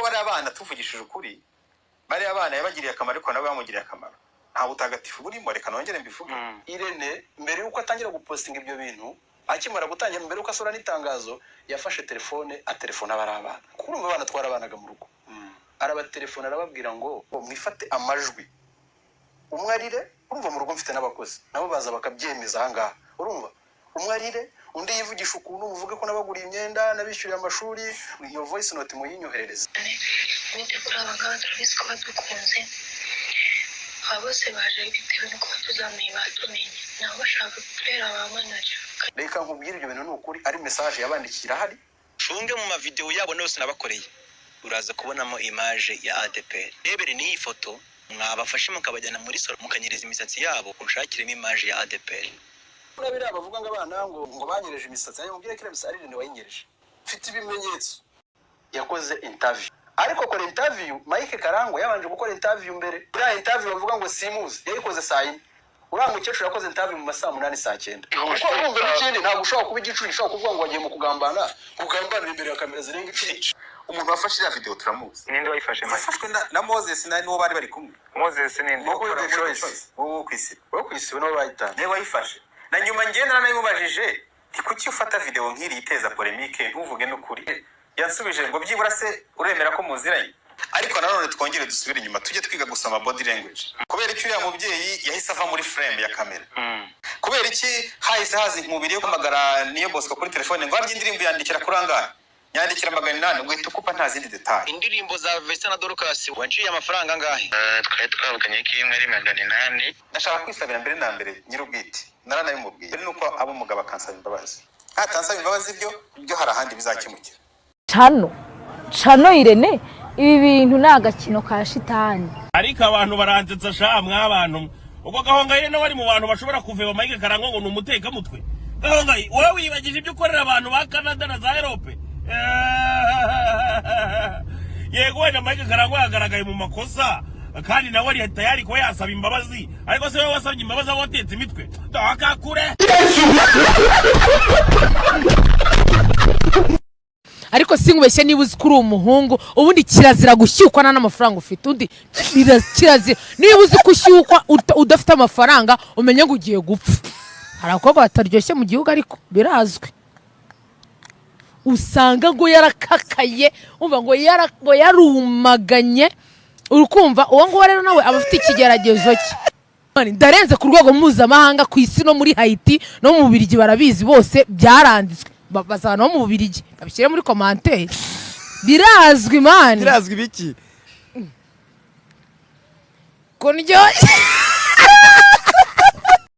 Bariya bana, tuvugishije ukuri, bariya bana yabagiriye akamaro, ariko nabo bamugiriye akamaro. Nta butagatifu burimo, reka nongere mbivuge. Irene, mbere y'uko atangira gupostinga ibyo bintu, akimara gutangira, mbere y'uko asohora n'itangazo, yafashe telefone atelefona bari abana, kuko urumva abana twarabanaga mu rugo. Arabatelefona, arababwira ngo mwifate amajwi, umwe arire. Urumva mu rugo mfite n'abakozi, nabo baza bakabyemeza ahangaha. Urumva, umwe arire, undi yivugisha ukuntu, muvuge ko nabaguriye imyenda, nabishyuriye amashuri. Iyo voice note muyinyoherereze. Mwite kuri aba ngaba, turabizi ko badukunze. Aba bose baje bitewe n'uko batuzamuye, batumenye, nabo bashaka kutubera ba manager. Reka nkubwire, ibyo bintu ni ukuri, ari message yabandikiye irahari. Cunge mu mavidewo yabo yose nabakoreye, uraza kubonamo image ya ADEPR. Rebere n'iyi foto, mwabafashe mukabajyana muri salon, mukanyereza imisatsi yabo, unshakiremo image ya ADEPR. Biriya bavuga ngo abana ngo banyereje imisatsi, ariko mubwire ko iriya misatsi ari Irene wayinyereje. Mfite ibimenyetso. Yakoze interview, ariko akora interview, Mike Karangwa yabanje gukora interview mbere. Uriya interview bavuga ngo simuzi, yayikoze saa 4. Uriya mukecuru yakoze interview mu ma saa 8, saa 9. Kuko urumva n'ikindi, ntabwo ushobora kuba igicucu, ushobora kuvuga ngo wagiye mu kugambana, kugambanira imbere ya kamera zirenga 10. Umuntu wafashe iriya video turamuzi. Ninde wayifashe, Mike? Yafashwe na Moses na n'uwo bari bari kumwe. Moses ninde? Wowe Ukora The muri Choice. Choice, wowe wo kwisiba. Wo kwisiba nibo bayitanze. Niwe wayifashe. Na nyuma njye naranabimubajije nti: "Kuki ufata video nk'iri iteza polémique, ntuvuge n'ukuri?" Yansubije ngo: "Byibura se uremera ko muziranye?" Ariko nanone twongere dusubire inyuma, tujye twiga gusoma body language. Kubera iki uriya mubyeyi yahise ava muri frame ya kamera? Kubera iki hahise haza inkubiri yo guhamagara Niyo Bosco kuri telefone ngo: "Harya indirimbo yandikira kuri angahe? Nyandikira 800," ugahita ukupa nta zindi détails? Indirimbo za Vesta na Dorcas wanciye amafaranga angahe? Twari twavuganye ko imwe ari 800. Ndashaka kwisabira mbere na mbere nyir'ubwite, naranabimubwiye, mbere nuko aba umugabo akansaba imbabazi. Natansaba imbabazi, ibyo byo hari ahandi bizakemukira. Cano cano, Irene, ibi bintu ni agakino ka shitani. Ariko abantu baransetsa sha mwabantu. Ubwo Gahongayire nawe ari mu bantu bashobora kuveba Mike Karangwa ngo ni umutekamutwe. Gahongayire, wowe wibagije ibyo ukorera abantu ba Canada na za Europe? Yego, wenda Mike Karangwa yagaragaye mu makosa, kandi nawe ari tayari kuba yasaba imbabazi. Ariko se wowe wasabye imbabazi aho watetse imitwe kakure? Ariko sinkubeshye, niba uzi ko uri umuhungu, ubundi kirazira gushyukwa nta n'amafaranga ufite. Undi kirazira, niba uzi ko ushyukwa udafite amafaranga, umenye ngo ugiye gupfa. Hari abakobwa bataryoshye mu gihugu, ariko birazwi, usanga ngo yarakakaye, umva ngo ngo yarumaganye. Uri kumva, uwo nguwo rero nawe aba afite ikigeragezo cye. Ndarenze ku rwego mpuzamahanga, ku isi, no muri Haiti no mu Bubiligi barabizi bose, byaranditswe. Bazana no mu Bubiligi babishyire muri commentaire, birazwi, man. Birazwi biki? Ko ndyoshye.